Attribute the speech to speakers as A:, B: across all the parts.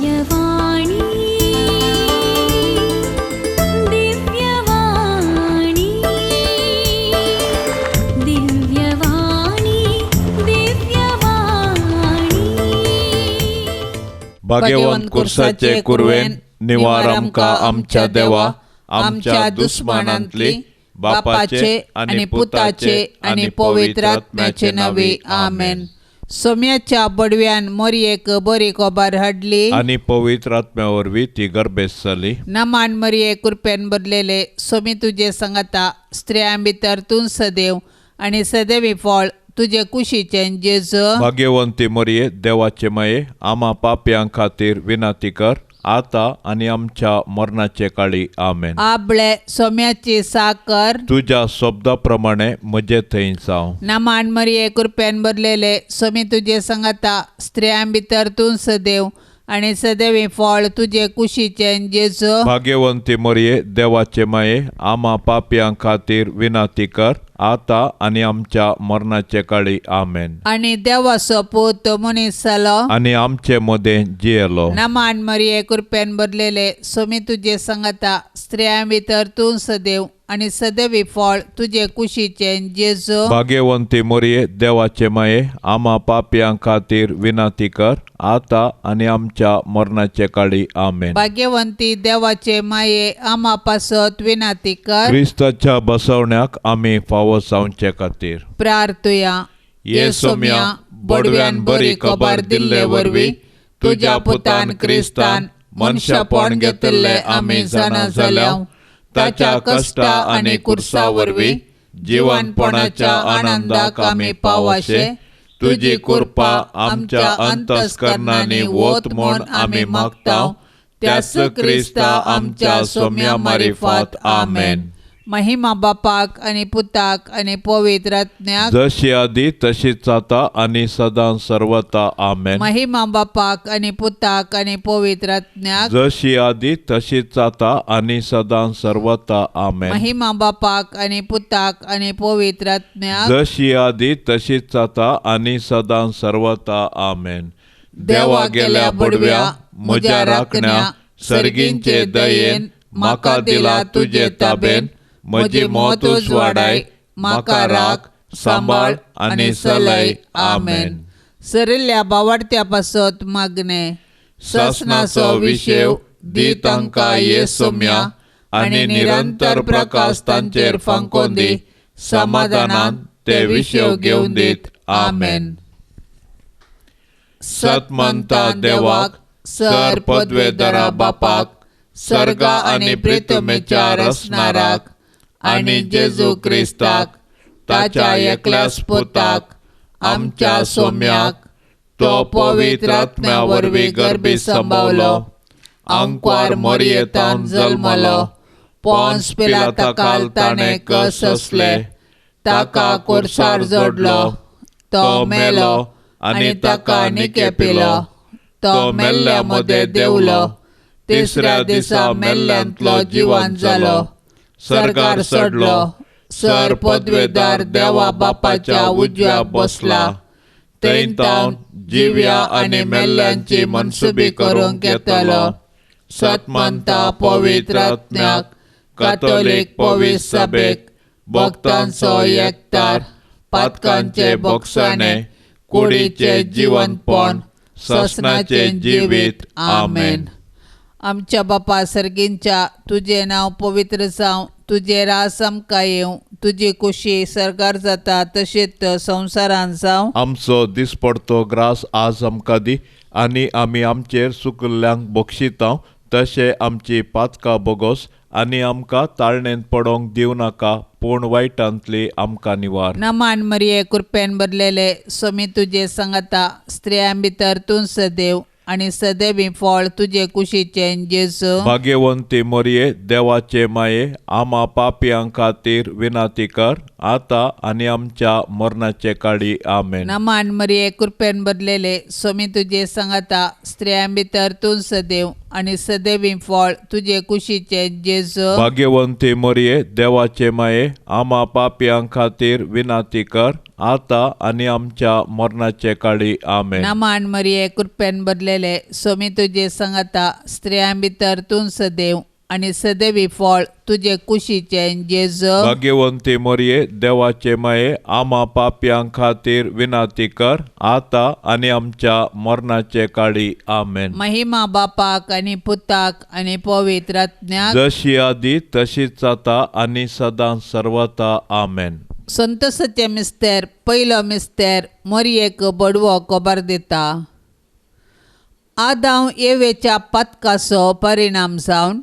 A: दिव्यवाणी दिव्यवाणी दिव्यवाणी दिव्यवाणी.
B: भाग्यवंत कुर्साचे कुरवेन निवार आमकां आमच्या देवा आमच्या दुस्मानांतली बापाचे आनी पुताचे आनी पवित्र आत्म्याचे नांवे आमेन.
C: सोम्याच्या बडव्यान मोरयेक बरी खबर हाडली
B: आनी पवित्र आत्म्या वरवीं ती गर्भेस्त जाली.
C: नमान मरिये कृपेन भरलेले सोमी तुजे संगता स्त्रियां भितर तूं सदैव आनी सदैवी फळ तुजे कुशीचें जेजू.
B: भाग्यवंती मरिये देवाचे माये आमा पापयां खातीर विनंती कर आता आनी आमच्या मरणाचे काळी आमेन.
C: आबळे सोम्याची साकर
B: तुज्या शब्दा प्रमाणे म्हजे थंय जावं.
C: नमान मरिये कृपेन भरलेले सोमी तुजे संगता स्त्रियां भितर तूं सदैव आनी सदैवी फळ तुजे कुशीचें जेजू.
B: भाग्यवंती मरिये देवाचे माये आमा पापयां खातीर विनंती कर आता आनी आमच्या मरणाचे काळी आमेन.
C: आनी देवाचो पूत मनीस जालो
B: आनी आमचे मदें जियेलो.
C: नमान मरिये कृपेन भरलेले सोमी तुजे संगता स्त्रियां भितर तूं सदैव आनी सदैवी फळ तुजे कुशीचें जेजू.
B: भाग्यवंती मरिये देवाचे माये आमा पापयां खातीर विनंती कर आता आनी आमच्या मरणाचे काळी आमेन.
C: भाग्यवंती देवाचे माये आमा पासत विनंती कर.
B: क्रिस्ताच्या बसवण्याक आमी फावो जावचे खातीर
C: प्रार्थुया.
B: ये सोम्या बडव्यान बरी खबर दिल्ले वरवीं तुज्या पुतान क्रिस्तान मनशापण घेतिल्ले आमी जाणा जाल्या. ताच्या कश्टा आनी कुर्सा वरवीं जिवनपणाच्या आनंदाक आमी पावाशे तुजी कृपा आमच्या अंतस्करणांनी वत म्हूण आमी मागता त्याच क्रिस्ता आमच्या सोम्या मारिफात आमेन.
C: महिमा बापाक आनी पुताक आनी पवित्र आत्म्याक
B: जशी आदी तशीच आता आनी सदां सर्वता आमेन.
C: महिमा बापाक आनी पुताक आनी पवित्र आत्म्याक
B: जशी आदी तशीच आता आनी सदां सर्वता आमेन.
C: महिमा बापाक आनी पुताक आनी पवित्र आत्म्याक
B: जशी आदी तशीच आता आनी सदां सर्वता आमेन. देवा गेल्या बडव्या म्हज्या राखण्या सर्गींचे दयेन म्हाका दिला तुजे ताबेन म्हजी मौत उजवाडाय म्हाका राख सांबाळ आनी सलय आमेन.
C: सरिल्ल्या बावडत्या पासत मागणे
B: सासनाचो विशेव दी तांकां ये सोम्या आनी निरंतर प्रकाश तांचेर फांकोन दी समाधानान ते विशेव घेवन दीत आमेन. सतमंता देवाक सर पदवेदरा बापाक सर्गा आनी प्रितमेच्या रसनाराक आनी जेजू क्रिस्ताक ताच्या एकल्याच पुताक आमच्या सोम्याक तो पवित्र आत्म्या वरवीं गर्भी संभवलो आंकवार मोरयेतान जल्मलो पोन्स पिलाता काल ताणें कस सोंसले ताका कुर्सार जोडलो तो मेलो आनी ताका निकेपिलो तो मेल्ल्या मदें देंवलो तिसऱ्या दिसा मेल्ल्यांतलो जिवन जालो सरकार सडलो सर पदवेदार देवा बापाच्या उजव्या बसला थंय तावन जिव्या आनी मेल्ल्यांची मनसुबी करूंक येतलो. सतमंता पवित्र आत्म्याक कातोलीक पवित्र सभेक भक्तांचो एकतार पातकांचे बोगसाणे कुडीचे जिवनपण ससनाचे जिवीत आमेन.
C: आमच्या बापा सर्गींच्या तुजें नांव पवित्र जावं तुजें रास आमकां येवं तुजी कुशी सरकार जाता तशीच संवसारान जावं.
B: आमचो दिसपडतो ग्रास आज आमकां दी आनी आमी आमचेर सुकिल्ल्यांक बक्षिता तशें आमची पातकां बोगोस आनी आमकां ताळणेंत पडोंक दिवं नाका पूण वायटांतली आमकां निवार.
C: नमान मरिये कृपेन भरलेले सोमी तुजे संगता स्त्रियां भितर तूं सदैव आनी सदैवी फळ तुजे कुशीचें जेजू.
B: भाग्यवंती मरिये देवाचे माये आमा पापयां खातीर विनंती कर आता आनी आमच्या मरणाचे काळी आमेन.
C: नमान मरिये कृपेन भरलेले सोमी तुजे संगता स्त्रियां भितर तूं सदैव आनी सदैवी फळ तुजे कुशीचे जेजू.
B: भाग्यवंती मरिये देवाचे माये आमा पापयां खातीर विनंती कर आता आनी आमच्या मरणाचे काळी. आमेन.
C: नमान मरिये कृपेन भरलेले स्वामी तुजे सांगाता, स्त्रियां भितर तूं सदैव आनी सदैवी फळ तुजे कुशीचे जेजू.
B: भाग्यवंती मरिये देवाचे माये आमा पापयां खातीर विनंती कर आता आनी आमच्या मरणाचे काळी. आमेन.
C: महिमा बापाक आनी पुताक आनी पवित्र आत्म्याक,
B: जशी आदी तशीच जाता आनी सदां सर्वता. आमेन.
C: संतोषाचे मिस्तेर पयलो मिस्तेर मोरयेक बडवो खबर दिता. आदांव एवेच्या पातकाचो परिणाम जावन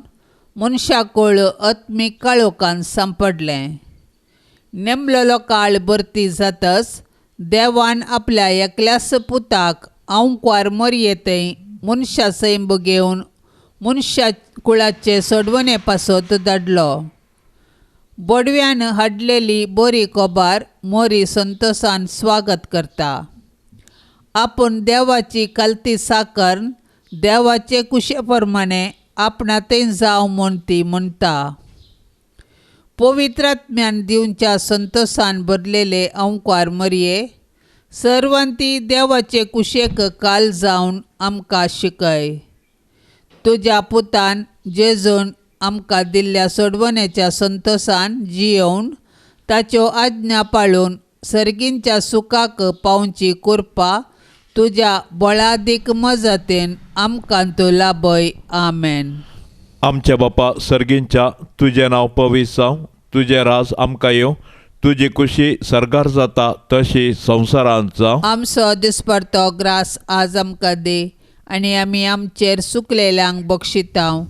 C: मनशाकूळ आत्मीक काळोखान सांपडलें. नेमलेलो काळ भरती जातच देवान आपल्या एकल्याच पुताक आंकवार मोरये थंय मनशा सैंब घेवन मनशा कुळाचे सोडवणे पासत धाडलो. बोडव्यान हाडलेली बरी खबर मोरी संतोषान स्वागत करता. आपूण देवाची कलती साकरून देवाचे कुशे प्रमाणे आपणा थंय जावं म्हूण ती म्हणटा. पवित्र आत्म्यान दिवच्या संतोषान भरलेले अंकवार मरये सर्वांती देवाचे कुशेक काल जावन आमकां शिकय. तुज्या पुतान जेजून आमकां दिल्ल्या सोडवण्याच्या संतोषान जियोवन ताच्यो आज्ञा पाळून सर्गींच्या सुखाक पावची कृपा तुज्या बळादीक मजतीन आमकां तूं लाभय. आमेन.
B: आमच्या बापा सर्गींच्या तुजें नांव पवित्र जावं, तुजें राज आमकां येवं, तुजी कुशी सर्गार जाता तशी संवसारांत जावं.
C: आमचो दिसपडतो ग्रास आज आमकां दी आनी आमी आमचेर सुकलेल्यांक बक्षितांव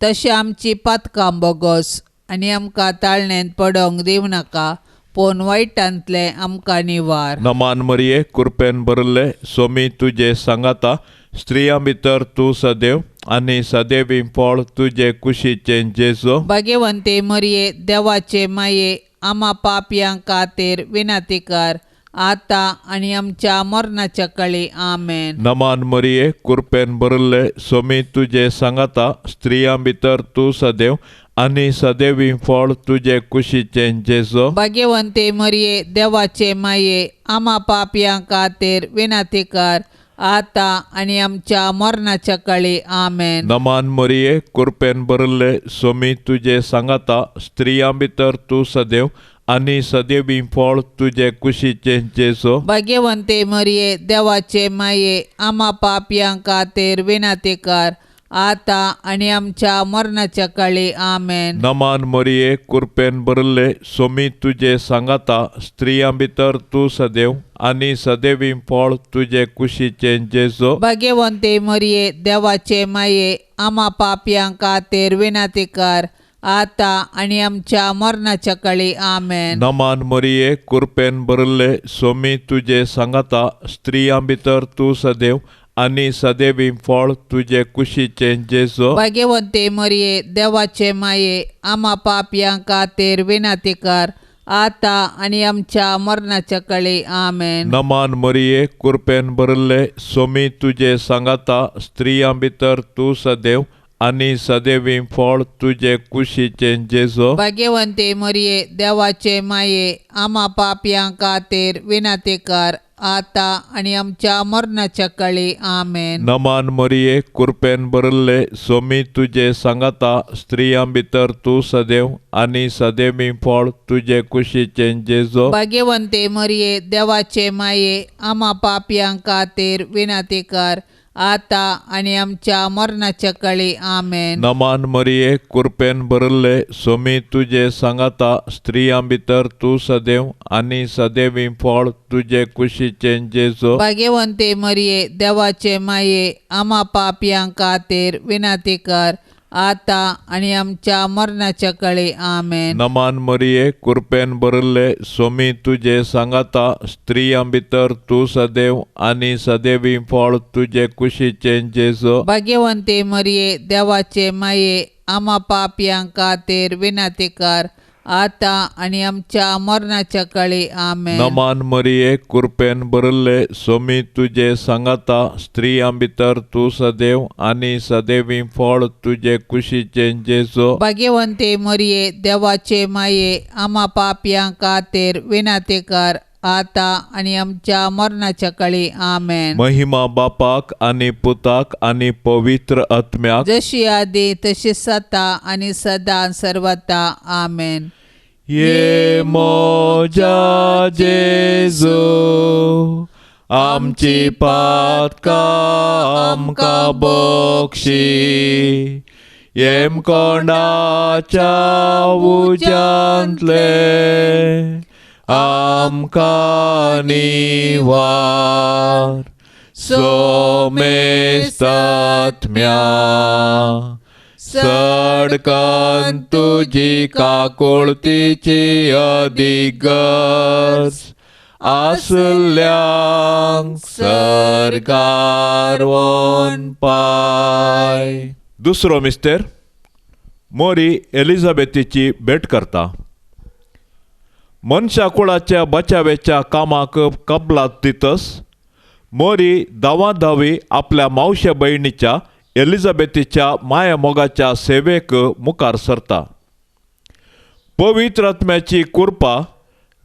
C: तशें आमची पातकां बोगोस आनी आमकां ताळणेंत पडोंक दिवं नाका पूण वायटांतलें आमकां निवार.
B: नमान मरिये कृपेन भरिल्ले स्वामी तुजे सांगाता, स्त्रियां भितर तूं सदैव आनी सदैवी फळ तुजे कुशीचें जेजू.
C: भाग्यवंते मरिये देवाचे माये आमा पापयां खातीर विनंती कर आता आनी आमच्या मरणाच्या काळी. आमेन.
B: नमान मरिये कृपेन भरिल्ले स्वामी तुजे सांगाता, स्त्रियां भितर तूं सदैव आनी सदैवी फळ तुजे कुशीचें जेजू.
C: भाग्यवंते मरिये देवाचे माये आमा पापयां खातीर विनंती कर आता आनी आमच्या मरणाच्या काळी. आमेन.
B: नमान मरिये कृपेन भरिल्ले स्वामी तुजे सांगाता, स्त्रियां भितर तूं सदैव आनी सदैवी फळ तुजे कुशीचें जेजू.
C: भाग्यवंते मरिये देवाचे माये आमा पापयां खातीर विनंती कर आता आनी आमच्या मरणाच्या काळी. आमेन.
B: नमान मरिये कृपेन भरिल्ले स्वामी तुजे सांगाता, स्त्रियां भितर तूं सदैव आनी सदैवी फळ तुजे कुशीचें जेजू.
C: भाग्यवंते मरिये देवाचे माये आमा पापयां खातीर विनंती कर आता आनी आमच्या मरणाच्या काळी. आमेन.
B: नमान मरिये कृपेन भरिल्ले स्वामी तुजे सांगाता, स्त्रियां भितर तूं सदैव आनी सदैवी फळ तुजे कुशीचें जेजू.
C: भाग्यवंते मरिये देवाचे माये आमा पापयां खातीर विनंती कर आता आनी आमच्या मरणाच्या काळी. आमेन.
B: नमान मरिये कृपेन भरिल्ले स्वामी तुजे सांगाता, स्त्रियां भितर तूं सदैव आनी सदैवी फळ तुजे कुशीचें जेजू.
C: भाग्यवंते मरिये देवाचे माये आमा पापयां खातीर विनंती कर आता आनी आमच्या मरणाच्या काळी. आमेन.
B: नमान मरिये कृपेन भरिल्ले स्वामी तुजे सांगाता, स्त्रियां भितर तूं सदैव आनी सदैवी फळ तुजे कुशीचें जेजू.
C: भाग्यवंते मरिये देवाचे माये आमा पापयां खातीर विनंती कर आता आनी आमच्या मरणाच्या काळी. आमेन.
B: नमान मरिये कृपेन भरिल्ले स्वामी तुजे सांगाता, स्त्रियां भितर तूं सदैव आनी सदैवी फळ तुजे कुशीचें जेजू.
C: भाग्यवंते मरिये देवाचे माये आमा पापयां खातीर विनंती कर आता आनी आमच्या मरणाच्या काळी. आमेन.
B: नमान मरिये कृपेन भरिल्ले स्वामी तुजे सांगाता, स्त्रियां भितर तूं सदैव आनी सदैवी फळ तुजे कुशीचें जेजू.
C: भाग्यवंते मरिये देवाचे माये आमा पापयां खातीर विनंती कर आतां आनी आमच्या मरणाच्या काळी. आमेन.
B: नमान मरिये, कृपेन भरिल्ले, सोमी तुजे सांगाता, स्त्रियां भितर तूं सदैव आनी सदैवी फळ तुजे कुशीचें जेजू.
C: भाग्यवंते मरिये, देवाचे माये, आमा पापयां खातीर विनंती कर, आतां आनी आमच्या मरणाच्या काळी. आमेन.
B: महिमा बापाक आनी पुताक आनी पवित्र आत्म्याक,
C: जशी आदी तशी सता आनी सदां सर्वता. आमेन.
B: ये म्हज्या जेजू, आमची पातकां आमकां बक्षी, येमकोंडाच्या उज्यांतले आमकां निवार. सोमेस्तात्म्या सडकन तुजी काकुळतीची अदीक गरज आसल्यांक सरकार पाय. दुसरो मिस्तेर मोरी एलिझाबेथीची भेट करता. मनशा कुळाच्या बचावेच्या कामाक कबलात दितस मोरी धांवाधावी आपल्या मावशे भयणीच्या एलिझाबेथीच्या माया मोगाच्या सेवेक मुखार सरता. पवित्र आत्म्याची कृपा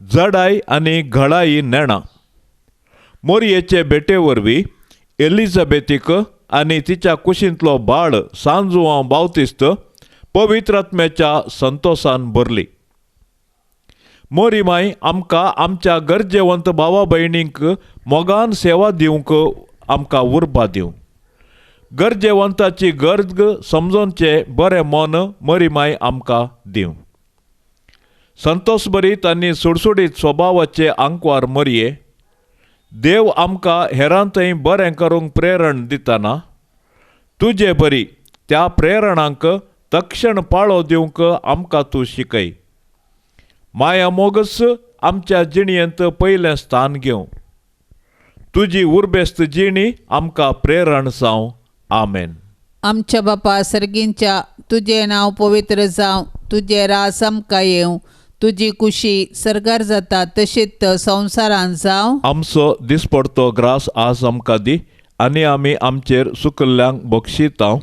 B: जडाय आनी घडाई नेणा. मोरयेचे भेटे वरवीं एलिझाबेथीक आनी तिच्या कुशींतलो बाळ सांजुआंव बावतिस्त पवित्र आत्म्याच्या संतोसान भरली. मोरी माय आमकां आमच्या गरजेवंत भावा भयणींक मोगान सेवा दिवंक आमकां उर्बा दिवं. गरजेवंताची गरज समजोवचें बरें मन मोरी माय आमकां दिवं. संतोषभरीत आनी सुडसुडीत स्वभावाचे आंकवार मोरये, देव आमकां हेरां थंय बरें करूंक प्रेरण दितना तुजे बरी त्या प्रेरणांक तक्षण पाळो दिवंक आमकां तूं शिकय. माया मोगस आमच्या जिणेंत पयलें स्थान घेवं. तुजी उर्बेस्त जिणी आमकां प्रेरण जावं. आमेन.
C: आमच्या बापा सर्गींच्या, तुजें नांव पवित्र जावं, तुजें राज आमकां येवं, तुजी कुशी सर्गार जाता तशीच संवसारांत जावं.
B: आमचो दिसपडतो ग्रास आज आमकां दी आनी आमी आमचेर सुकल्ल्यांक बक्षितांव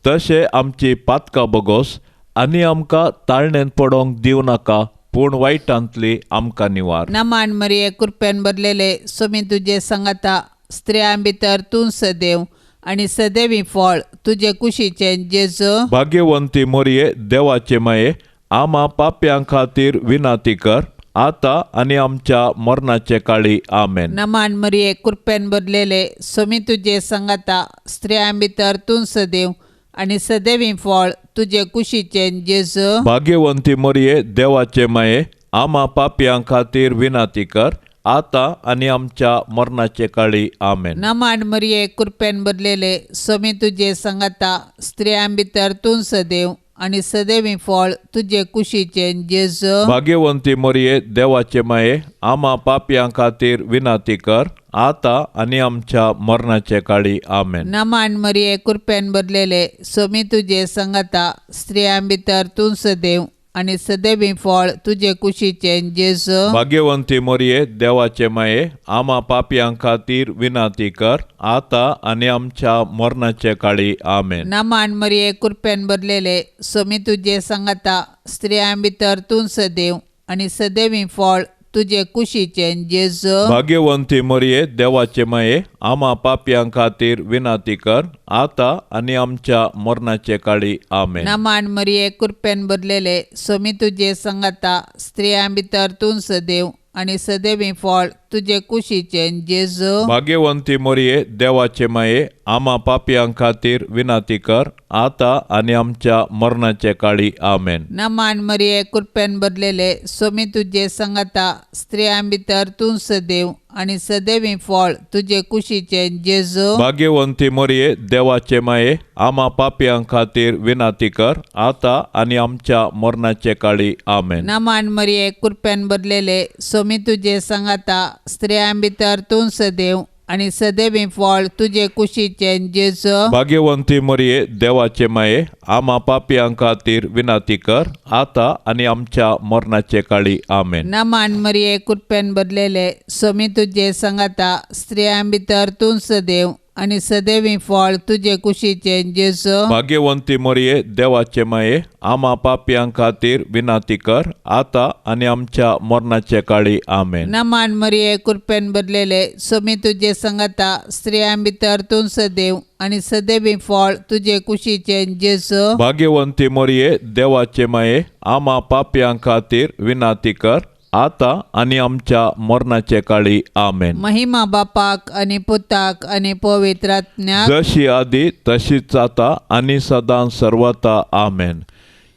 B: तशें आमची पातकां बगोस आनी आमकां ताळणेंत पडोवंक दिवं नाका, पूण वायटांतली आमकां निवार.
C: नमान मरिये, कृपेन भरलेले, सोमी तुजे सांगाता, स्त्रियां भितर तूं सदैव आनी सदैवी फळ तुजे कुशीचें जेजू.
B: भाग्यवंती मोरये, देवाचे माये, आमा पापयां खातीर विनंती कर, आतां आनी आमच्या मरणाचे काळी. आमेन.
C: नमान मरिये, कृपेन भरलेले, सोमी तुजे सांगाता, स्त्रियां भितर तूं सदैव आनी सदैवी फळ तुजे कुशीचें जेजू.
B: भाग्यवंती मोरये, देवाचे माये, आमा पापयां खातीर विनंती कर, आतां आनी आमच्या मरणाचे काळी. आमेन.
C: नमान मरिये, कृपेन भरलेले, सोमी तुजे सांगाता, स्त्रियां भितर तूं सदैव आनी सदैवी फळ तुजे कुशीचें जेजू.
B: भाग्यवंती मोरये, देवाचे माये, आमा पापयां खातीर विनंती कर, आतां आनी आमच्या मरणाचे काळी. आमेन.
C: नमान मरिये, कृपेन भरलेले, सोमी तुजे सांगाता, स्त्रियां भितर तूं सदैव आनी सदैवी फळ तुजे कुशीचें जेजू.
B: भाग्यवंती मोरये, देवाचे माये, आमा पापयां खातीर विनंती कर, आतां आनी आमच्या मरणाचे काळी. आमेन.
C: नमान मरिये, कृपेन भरलेले, सोमी तुजे सांगाता, स्त्रियां भितर तूं सदैव आनी सदैवी फळ तुजे कुशीचें जेजू.
B: भाग्यवंती मोरये, देवाचे माये, आमा पापयां खातीर विनंती कर, आतां आनी आमच्या मरणाचे काळी. आमेन.
C: नमान मरिये, कृपेन भरलेले, सोमी तुजे सांगाता, स्त्रियां भितर तूं सदैव आनी सदैवी फळ तुजे कुशीचें जेजू.
B: भाग्यवंती मोरये, देवाचे माये, आमा पापयां खातीर विनंती कर, आतां आनी आमच्या मरणाचे काळी. आमेन.
C: नमान मरिये, कृपेन भरलेले, सोमी तुजे सांगाता, स्त्रियां भितर तूं सदैव आनी सदैवी फळ तुजे कुशीचें जेजू.
B: भाग्यवंती मोरये, देवाचे माये, आमा पापयां खातीर विनंती कर, आतां आनी आमच्या मरणाचे काळी. आमेन.
C: नमान मरिये, कृपेन भरलेले, सोमी तुजे सांगाता, स्त्रियां भितर तूं सदैव आनी सदैवी फळ तुजे कुशीचें जेजू.
B: भाग्यवंती मरिये देवाचे माये, आमा पापयां खातीर विनंती कर आतां आनी आमच्या मरणाचे काळी. आमेन.
C: नमान मरिये, कृपेन भरलेले, स्वामी तुजे सांगाता, स्त्रियां भितर तूं सदैव आनी सदैवी फळ तुजे कुशीचें जेजू.
B: भाग्यवंती मरिये देवाचे माये, आमा पापयां खातीर विनंती कर आतां आनी आमच्या मरणाचे काळी. आमेन.
C: नमान मरिये, कृपेन भरलेले, स्वामी तुजे सांगाता, स्त्रियां भितर तूं सदैव आनी सदैवी फळ तुजे कुशीचें जेजू.
B: भाग्यवंती मरिये देवाचे माये, आमा पापयां खातीर विनंती कर आतां आनी आमच्या मरणाचे काळी. आमेन.
C: महिमा बापाक आनी पुताक आनी पवित्र आत्म्याक,
B: जशी आदी तशीच आतां आनी सदां सर्वता. आमेन.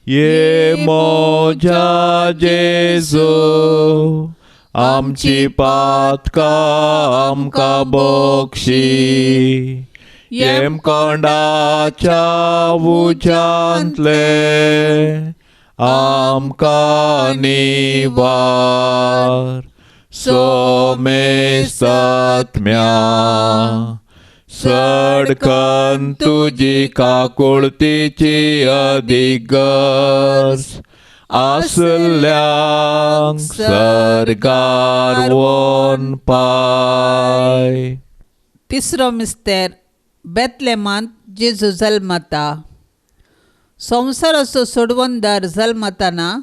B: ये मोजा जेजू, आमची पातकां आमकां बक्षी, येमकोंडाच्या उज्यांतले आमकां निवार. सोमेस्तात्म्या सडकन तुजी काकुळतीची अदीक गरज आसल्यांक सर्गार वोन पाय.
C: तिसरो मिस्तेर, बेतलेमांत जेजू जल्मता. संवसाराचो सोडवणदार जल्मताना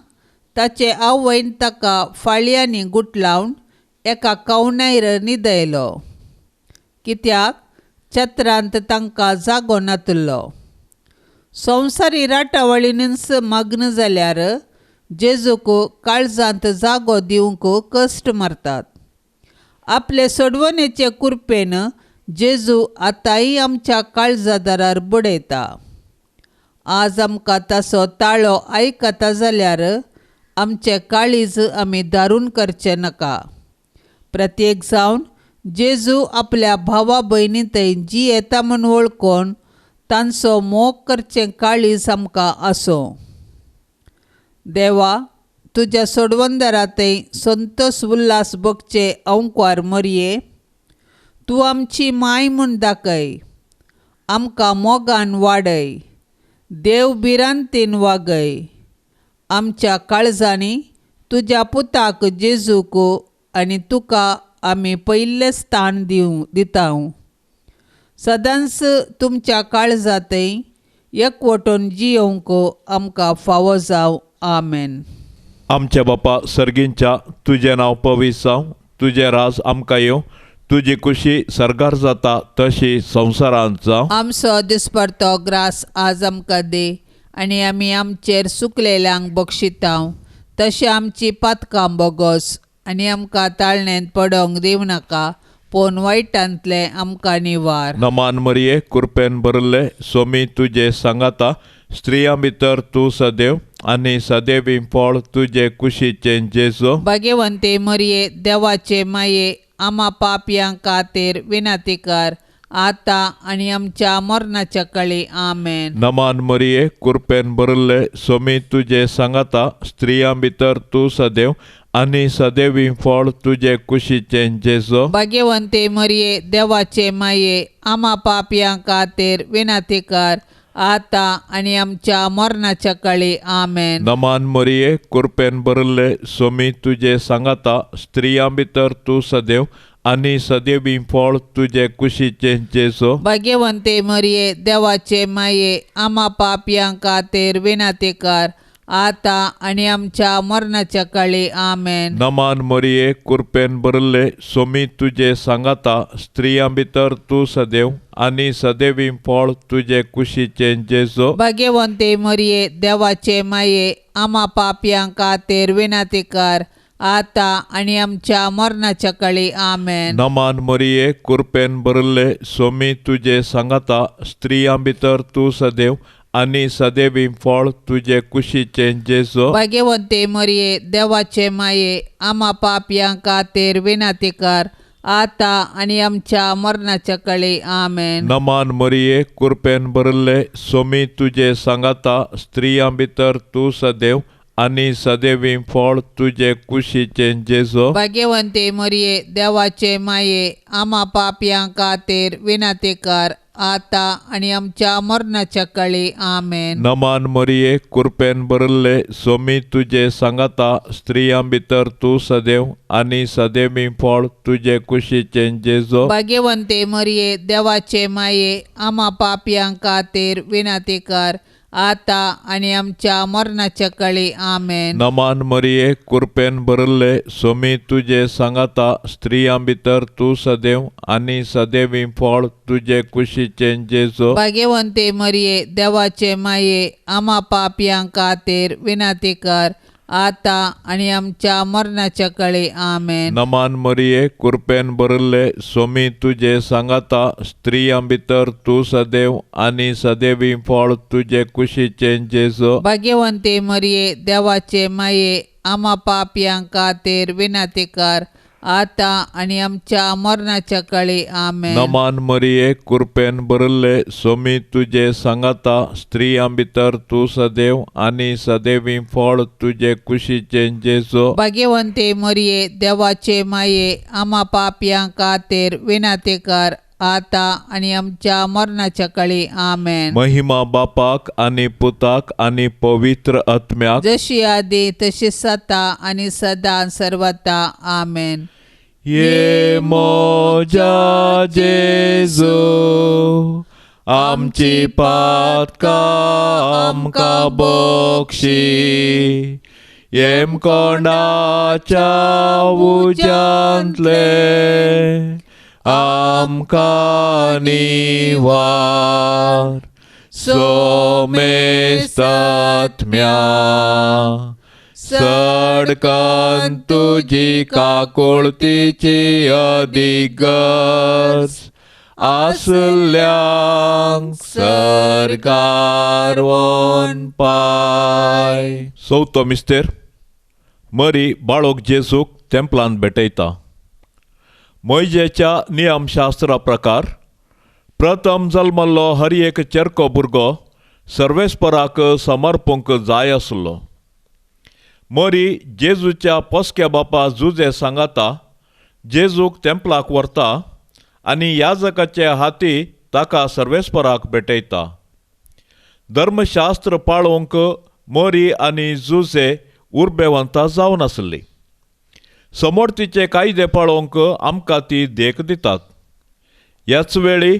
C: ताचे आवयन ताका फाळयांनी गुटलावन एका कवनायर न्हिदयलो, कित्याक छत्रांत तांकां जागो नातलो. संवसारी राटावळीनच मग्न जाल्यार जेजूक काळजांत जागो दिवंक कश्ट मारतात. आपले सोडवणेचे कुरपेन जेजू आतांय आमच्या काळजादारार बडयता. आज आमकां ताचो ताळो आयकता जाल्यार आमचें काळीज आमी दारून करचें नाका. प्रत्येक जावन जेजू आपल्या भावा भयणी थंय जियेता म्हूण वळखून तांचो मोग करचें काळीज आमकां आसूं. देवा, तुज्या सोडवणदारा थंय संतोस उल्हास भोगचे अंकवार मरये, तूं आमची माय म्हूण दाखय, आमकां मोगान वाडय, देव भिरांतीन वागय. आमच्या काळजांनी तुज्या पुताक जेजूक आनी तुका आमी पयलें स्थान दिता. सदांच तुमच्या काळजांतय एकवटून जियोवंक आमकां फावो जावं. आमेन.
B: आमच्या बापा सर्गींच्या, तुजें नांव पवित्र जावं, तुजें राज आमकां येवं, तुजी कुशी सर्गार जाता तशी संवसारांत जावं.
C: आमचो दिसपडतो ग्रास आज आमकां दी आनी आमी आमचेर सुकलेल्यांक बक्षिता तशें आमची पातकां बोगस आनी आमकां ताळणेंत पडोंक दिवं नाका, पूण वायटांतलें आमकां निवार.
B: नमान मरिये, कुरपेन भरिल्ले, सोमी तुजे सांगाता, स्त्रियां भितर तूं सदैव आनी सदैवी फळ तुजे कुशीचें जेजू.
C: भाग्यवंती मरिये, देवाचे माये, आमा पापयां खातीर विनंती कर आतां आनी आमच्या मरणाच्या काळी. आमेन.
B: नमान मरिये, कुरपेन भरिल्ले, सोमी तुजे सांगाता, स्त्रियां भितर तूं सदैव आनी सदैवी फळ तुजे कुशीचें जेजू.
C: भाग्यवंती मरिये, देवाचे माये, आमा पापयां खातीर विनंती कर आतां आनी आमच्या मरणाच्या काळी. आमेन.
B: नमान मरिये, कुरपेन भरिल्ले, सोमी तुजे सांगाता, स्त्रियां भितर तूं सदैव आनी सदैवी फळ तुजे कुशीचें जेजू.
C: भाग्यवंती मरिये, देवाचे माये, आमा पापयां खातीर विनंती कर आतां आनी आमच्या मरणाच्या काळी. आमेन.
B: नमान मरिये, कुरपेन भरिल्ले, सोमी तुजे सांगाता, स्त्रियां भितर तूं सदैव आनी सदैवी फळ तुजे कुशीचें जेजू.
C: भाग्यवंती मरिये, देवाचे माये, आमा पापयां खातीर विनंती कर आतां आनी आमच्या मरणाच्या काळी. आमेन.
B: नमान मरिये, कुरपेन भरिल्ले, सोमी तुजे सांगाता, स्त्रियां भितर तूं सदैव आनी सदैवी फळ तुजे कुशीचें जेजू.
C: भाग्यवंती मरिये, देवाचे माये, आमा पापयां खातीर विनंती कर आतां आनी आमच्या मरणाच्या काळी. आमेन.
B: नमान मरिये, कुरपेन भरिल्ले, सोमी तुजे सांगाता, स्त्रियां भितर तूं सदैव आनी सदैवी फळ तुजे कुशीचें जेजो.
C: भाग्यवंते मरिये, देवाचे माये, आमा पापयां खातीर विनंती कर, आता आनी आमच्या मरणाच्या काळी. आमेन.
B: नमान मरिये, कृपेन भरिल्ले, सोमी तुजे सांगाता, स्त्रियां भितर तूं सदैव आनी सदैवी फळ तुजे कुशीचें जेजो.
C: भाग्यवंते मरिये, देवाचे माये, आमा पापयां खातीर विनंती कर, आता आनी आमच्या मरणाच्या काळी. आमेन.
B: नमान मरिये, कृपेन भरिल्ले, सोमी तुजे सांगाता, स्त्रियां भितर तूं सदैव आनी सदैवी फळ तुजे कुशीचें जेजो.
C: भाग्यवंते मरिये, देवाचे माये, आमा पापयां खातीर विनंती कर, आता आनी आमच्या मरणाच्या काळी. आमेन.
B: नमान मरिये, कृपेन भरिल्ले, सोमी तुजे सांगाता, स्त्रियां भितर तूं सदैव आनी सदैवी फळ तुजे कुशीचें जेजो.
C: भाग्यवंते मरिये, देवाचे माये, आमा पापयां खातीर विनंती कर, आता आनी आमच्या मरणाच्या काळी. आमेन.
B: नमान मरिये, कृपेन भरिल्ले, सोमी तुजे सांगाता, स्त्रियां भितर तूं सदैव आनी सदैवी फळ तुजे कुशीचें जेजो.
C: भाग्यवंते मरिये, देवाचे माये, आमा पापयां खातीर विनंती कर, आता आनी आमच्या मरणाच्या काळी. आमेन.
B: महिमा बापाक आनी पुताक आनी पवित्र आत्म्याक,
C: जशी आदी तशी सता आनी सदां सर्वता. आमेन.
B: ये मोजा जेजू, आमची पातकां आमकां बक्षी, येमकोंडाच्या उज्यांतले आमकां निवार. सोमेस्तात्म्या सडकन तुजी काकुळतीची अदीक गरज आसल्यांक सरकार पाय. चवथो मिस्तेर. मरी बाळोक जेजूक तेंपलान भेटयता. मोयजेच्या नियमशास्त्रा प्रकार प्रथम जल्मल्लो हर एक चेरको भुरगो सर्वेस्पराक समर्पूंक जाय आसलो. मरी जेजूच्या पोसक्या बापा जुजे सांगाता जेजूक तेंपलाक व्हरता आनी याजकाचे हाती ताका सर्वेस्पराक भेटयता. धर्मशास्त्र पाळोवंक मरी आनी जुजे उर्बेवंता जावन आसली. समोरतीचे कायदे पाळोवंक आमकां ती देख दितात. ह्याच वेळी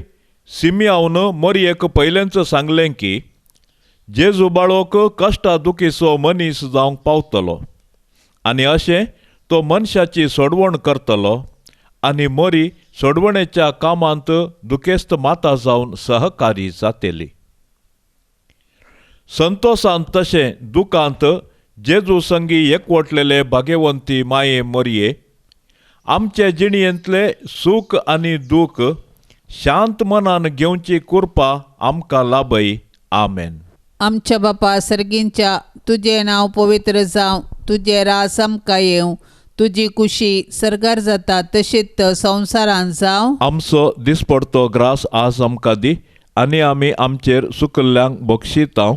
B: सिमियावन मरयेक पयलेंच सांगलें की जेजू बाळोक कश्टा दुखीचो मनीस जावंक पावतलो आनी अशें तो मनशाची सोडवण करतलो आनी मरी सोडवणेच्या कामांत दुखेस्त माता जावन सहकारी जातली. संतोशान तशें दुखांत जेजू संगी एकवटलेले भाग्यवंती माये मरये आमचे जिणयेंतले सूख आनी दूख शांत मनान घेवची कृपा आमकां लाभय. आमेन.
C: आमच्या बापा सर्गींच्या, तुजें नांव पवित्र जावं, तुजें राज आमकां येवं, तुजी कुशी सर्गार जाता तशीच संवसारांत जावं.
B: आमचो दिसपडतो ग्रास आज आमकां दी आनी आमी आमचेर सुकल्ल्यांक बक्षितांव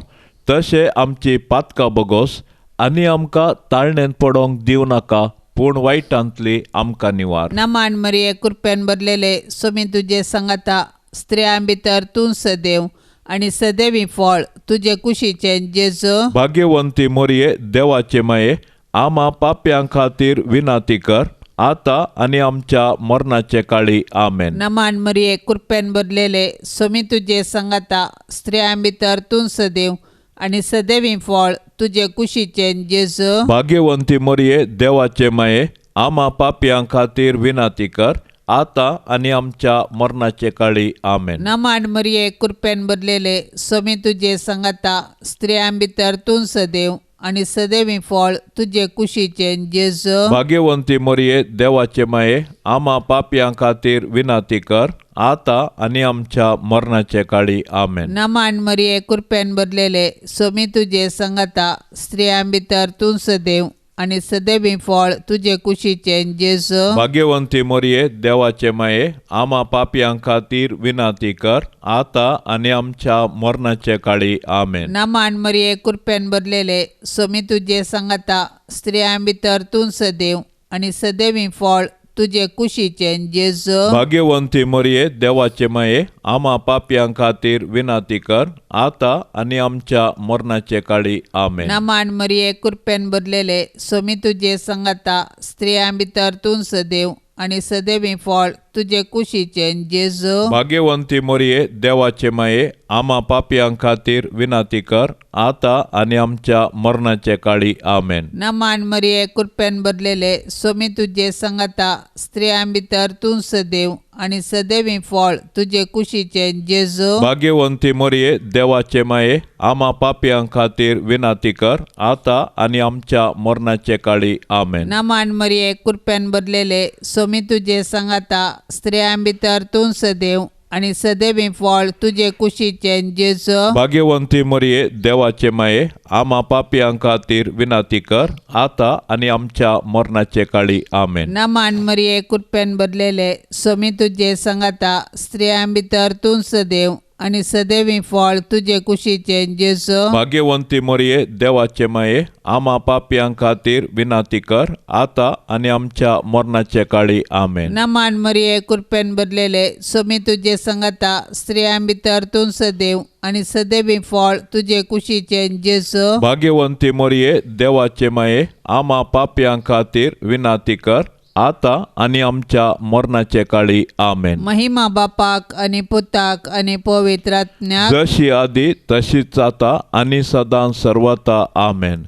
B: तशें आमची पातकां बगोस आनी आमकां ताळणेंत पडोवंक दिवं नाका, पूण वायटांतली आमकां निवार.
C: नमान मरिये, कृपेन भरलेले, सोमी तुजे सांगाता, स्त्रियां भितर तूं सदैव आनी सदैवी फळ तुजे कुशीचें जेजू.
B: भाग्यवंती मरिये, देवाचे माये, आमा पाप्यां खातीर विनंती कर, आता आनी आमच्या मरणाचे काळी. आमेन.
C: नमान मरिये, कृपेन भरलेले, सोमी तुजे सांगाता, स्त्रियां भितर तूं सदैव आनी सदैवी फळ तुजे कुशीचें जेजू.
B: भाग्यवंती मरिये, देवाचे माये, आमा पापयां खातीर विनंती कर, आता आनी आमच्या मरणाचे काळी. आमेन.
C: नमान मरिये, कृपेन भरलेले, सोमी तुजे सांगाता, स्त्रियां भितर तूं सदैव आनी सदैवी फळ तुजे कुशीचें जेजू.
B: भाग्यवंती मरिये, देवाचे माये, आमा पापयां खातीर विनंती कर, आता आनी आमच्या मरणाचे काळी. आमेन.
C: नमान मरिये, कृपेन भरलेले, सोमी तुजे सांगाता, स्त्रियां भितर तूं सदैव आनी सदैवी फळ तुजे कुशीचें जेजू.
B: भाग्यवंती मोरये देवाचे माये, आमा पापयां खातीर विनंती कर आतां आनी आमच्या मरणाचे काळी. आमेन.
C: नमान मरिये, कृपेन भरलेले, स्वामी तुजे सांगाता, स्त्रियां भितर तूं सदैव आनी सदैवी फळ तुजे कुशीचें जेजू.
B: भाग्यवंती मोरये देवाचे माये, आमा पापयां खातीर विनंती कर आतां आनी आमच्या मरणाचे काळी. आमेन.
C: नमान मरिये, कृपेन भरलेले, स्वामी तुजे सांगाता, स्त्रियां भितर तूं सदैव आनी सदैवी फळ तुजे कुशीचें जेजू.
B: भाग्यवंती मोरये देवाचे माये, आमा पापयां खातीर विनंती कर आतां आनी आमच्या मरणाचे काळी. आमेन.
C: नमान मरिये, कृपेन भरलेले, स्वामी तुजे सांगाता, स्त्रियां भितर तूं सदैव आनी सदैवी फळ तुजे कुशीचें जेजू.
B: भाग्यवंती मोरये देवाचे माये, आमा पापयां खातीर विनंती कर आतां आनी आमच्या मरणाचे काळी. आमेन.
C: नमान मरिये, कृपेन भरलेले, स्वामी तुजे सांगाता, स्त्रियां भितर तूं सदैव आनी सदैवी फळ तुजे कुशीचें जेजू.
B: भाग्यवंती मोरये देवाचे माये, आमा पापयां खातीर विनंती कर आतां आनी आमच्या मरणाचे काळी. आमेन.
C: नमान मरिये, कृपेन भरलेले, स्वामी तुजे सांगाता, स्त्रियां भितर तूं सदैव आनी सदैवी फळ तुजे कुशीचें जेजू.
B: भाग्यवंती मोरये देवाचे माये, आमा पापयां खातीर विनंती कर आतां आनी आमच्या मरणाचे काळी. आमेन.
C: नमान मरिये, कृपेन भरलेले, स्वामी तुजे सांगाता, स्त्रियां भितर तूं सदैव आनी सदैवी फळ तुजे कुशीचें जेजू.
B: भाग्यवंती मोरये देवाचे माये, आमा पापयां खातीर विनंती कर आतां आनी आमच्या मरणाचे काळी. आमेन.
C: महिमा बापाक आनी पुताक आनी पवित्र आत्म्याक,
B: जशी आदी तशीच आतां आनी सदां सर्वता. आमेन.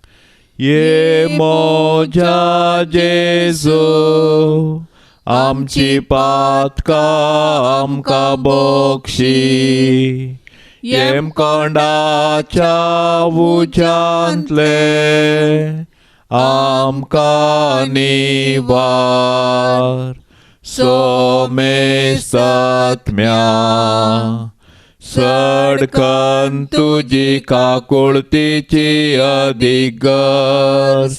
B: ये मोजा जेजू, आमची पातकां आमकां बक्षी, येमकोंडाच्या उज्यांतले आमकां निवार. सोमेस्तात्म्या सडकन तुजी काकुळतीची अदीक गरज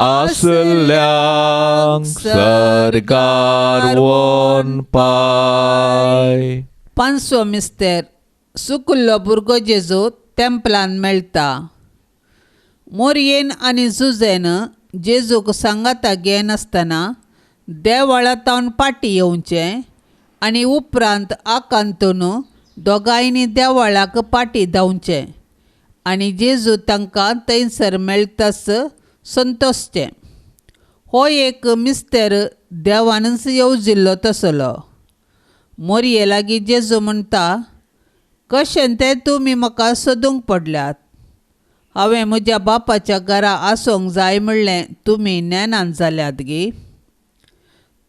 B: आसल्यांक सरकार वोन पाय.
C: पांचवो मिस्तेर, सुकुल्लो भुरगो जेजू तेंपलान मेळटा. मोरयेन आनी जुजेन जेजूक सांगाता घेनासतना देवळा तावन पाटी येवचें आनी उपरांत आकांतून दोगांयनी देवळाक पाटी धांवचें आनी जेजू तांकां थंयसर मेळटाच संतोशचें. हो एक मिस्तेर देवानच येवजिल्लो तसलो. मोरये लागीं जेजू म्हणटा, कशें तें तुमी म्हाका सोदूंक पडल्यात, हांवें म्हज्या बापाच्या घरा आसूंक जाय म्हणलें तुमी ज्ञानान जाल्यात गी.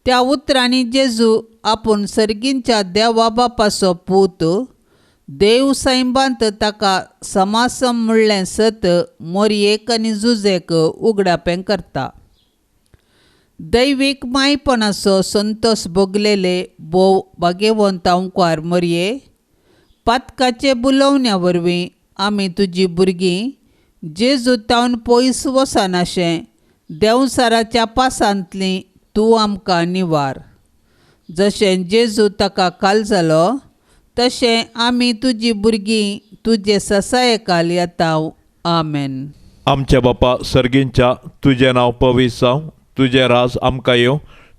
C: त्या उतरांनी जेजू आपूण सर्गींच्या देवा बापाचो पूत, देव सैंबांत ताका समासम म्हणलें सत मोरयेक आनी जुजेक उगडापें करता. दैवीक मायपणाचो संतोष भोगलेले भोव भाग्यवंत अंकार मोरये, पातकाचे बुलोवण्या वरवीं आमी तुजी भुरगीं जेजू तावन पयस वचनाशें देंवसाराच्या पासांतली तूं आमकां निवार. जशें जेजू ताका काल जालो तशें आमी तुजी भुरगीं तुजे ससायेकाल येता. आमेन.
B: आमच्या बापा सर्गींच्या, तुजें नांव पवित्र जावं, तुजें राज आमकां येवं,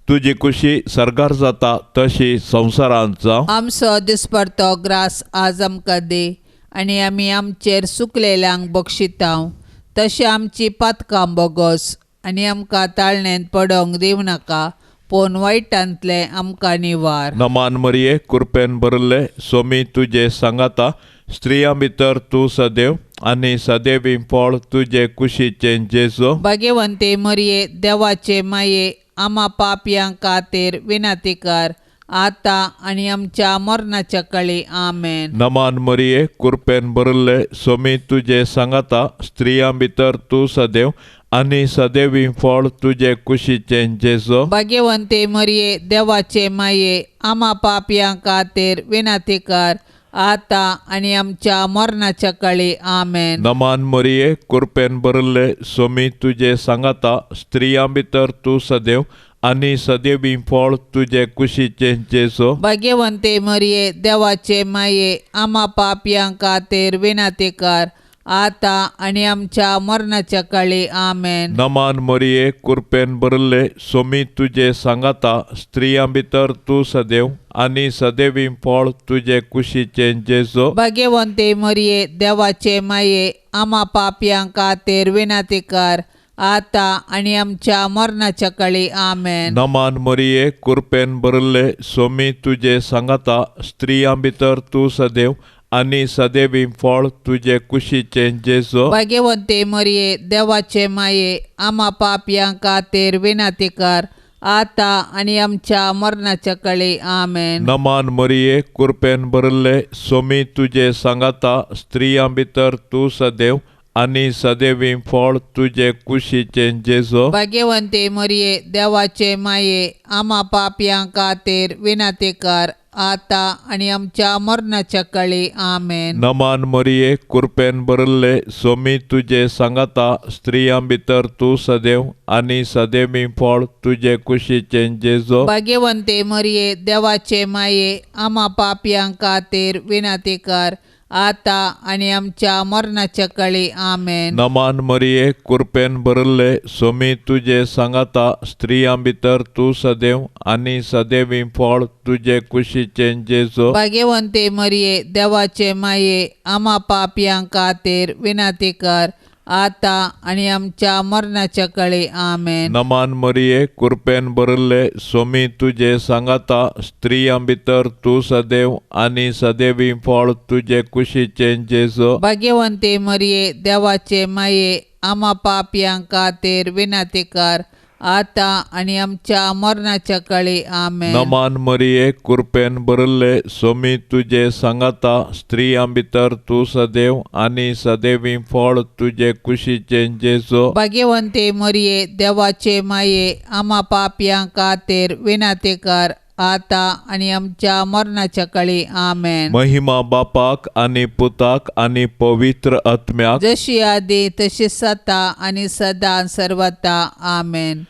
B: तुजी खुशी सर्गार जाता तशी संवसारांत जावं.
C: आमचो दिसपडतो ग्रास आज आमकां दी आनी आमी आमचेर सुकलेल्यांक बक्षितांव तशें आमची पातकां बोगोस आनी आमकां ताळणेंत पडोंक दिवं नाका, पूण वायटांतलें आमकां निवार.
B: नमान मरिये, कृपेन भरिल्ले, स्वामी तुजे सांगाता, स्त्रियां भितर तूं सदैव आनी सदैवी फळ तुजे कुशीचें जेजू.
C: भाग्यवंते मरिये, देवाचे माये, आमा पापयां खातीर विनंती कर आतां आनी आमच्या मरणाच्या काळी. आमेन.
B: नमान मरिये, कृपेन भरिल्ले, स्वामी तुजे सांगाता, स्त्रियां भितर तूं सदैव आनी सदैवी फळ तुजे कुशीचें जेजू.
C: भाग्यवंते मरिये, देवाचे माये, आमा पापयां खातीर विनंती कर आतां आनी आमच्या मरणाच्या काळी. आमेन.
B: नमान मरिये, कृपेन भरिल्ले, सोमी तुजे सांगाता, स्त्रियां भितर तूं सदैव आनी सदैवी फळ तुजे कुशीचें जेजू.
C: भाग्यवंते मरिये, देवाचे माये, आमा पापयां खातीर विनंती कर, आतां आनी आमच्या मरणाच्या काळी. आमेन.
B: नमान मरिये, कृपेन भरिल्ले, सोमी तुजे सांगाता, स्त्रियां भितर तूं सदैव आनी सदैवी फळ तुजे कुशीचें जेजू.
C: भाग्यवंते मरिये, देवाचे माये, आमा पापयां खातीर विनंती कर, आतां आनी आमच्या मरणाच्या काळी. आमेन.
B: नमान मरिये, कृपेन भरिल्ले, सोमी तुजे सांगाता, स्त्रियां भितर तूं सदैव आनी सदैवी फळ तुजे कुशीचें जेजू.
C: भाग्यवंते मरिये, देवाचे माये, आमा पापयां खातीर विनंती कर, आतां आनी आमच्या मरणाच्या काळी. आमेन.
B: नमान मरिये, कृपेन भरिल्ले, सोमी तुजे सांगाता, स्त्रियां भितर तूं सदैव आनी सदैवी फळ तुजे कुशीचें जेजू.
C: भाग्यवंते मरिये, देवाचे माये, आमा पापयां खातीर विनंती कर, आतां आनी आमच्या मरणाच्या काळी. आमेन.
B: नमान मरिये, कृपेन भरिल्ले, सोमी तुजे सांगाता, स्त्रियां भितर तूं सदैव आनी सदैवी फळ तुजे कुशीचें जेजू.
C: भाग्यवंते मरिये, देवाचे माये, आमा पापयां खातीर विनंती कर, आतां आनी आमच्या मरणाच्या काळी. आमेन.
B: नमान मरिये, कृपेन भरिल्ले, सोमी तुजे सांगाता, स्त्रियां भितर तूं सदैव आनी सदैवी फळ तुजे कुशीचें जेजू.
C: भाग्यवंते मरिये, देवाचे माये, आमा पापयां खातीर विनंती कर, आतां आनी आमच्या मरणाच्या काळी. आमेन.
B: नमान मरिये, कृपेन भरिल्ले, सोमी तुजे सांगाता, स्त्रियां भितर तूं सदैव आनी सदैवी फळ तुजे कुशीचें जेजू.
C: भाग्यवंते मरिये, देवाचे माये, आमा पापयां खातीर विनंती कर, आतां आनी आमच्या मरणाच्या काळी. आमेन.
B: नमान मरिये, कृपेन भरिल्ले, सोमी तुजे सांगाता, स्त्रियां भितर तूं सदैव आनी सदैवी फळ तुजे कुशीचें जेजू.
C: भाग्यवंते मरिये, देवाचे माये, आमा पापयां खातीर विनंती कर, आतां आनी आमच्या मरणाच्या काळी. आमेन.
B: महिमा बापाक आनी पुताक आनी पवित्र आत्म्याक,
C: जशी आदी तशी सता आनी सदां सर्वता. आमेन.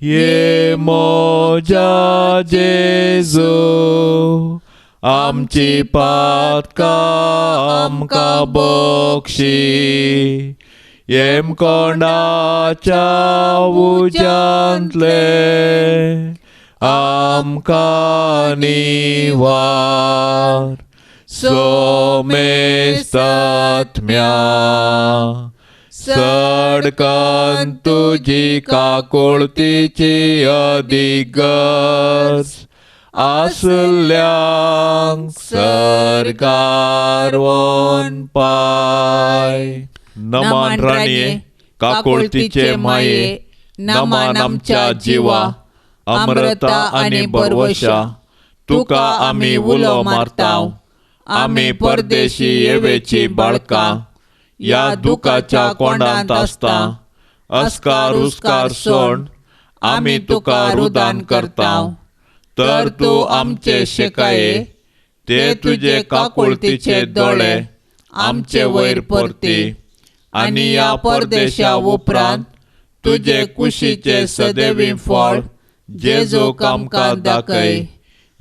B: ये मोजा जेजू, आमची पातकां आमकां बक्षी, येमकोंडाच्या उज्यांतले आमकां निवार, सोमेस्तात्म्या सडकन तुजी काकुळतीची अदिगर्ज आसल्यांक सरकार पाय. नमान राणये, काकुळतीचे माये, नमान आमच्या जिवा, अमृता आनी बरवशा, तुका आमी उलो मारताव. आमी परदेशी येवेची बाळकां, ह्या दुखाच्या कोंडांत आसता, अस्कार उस्कार सोड आमी तुका रुदान करताव. तर तूं आमचे शेकाये, ते तुजे काकुळतीचे दोळे आमचे वयर परती, आनी ह्या परदेशा उपरांत तुजे कुशीचे सदैवी फळ जेजूक आमकां दाखय.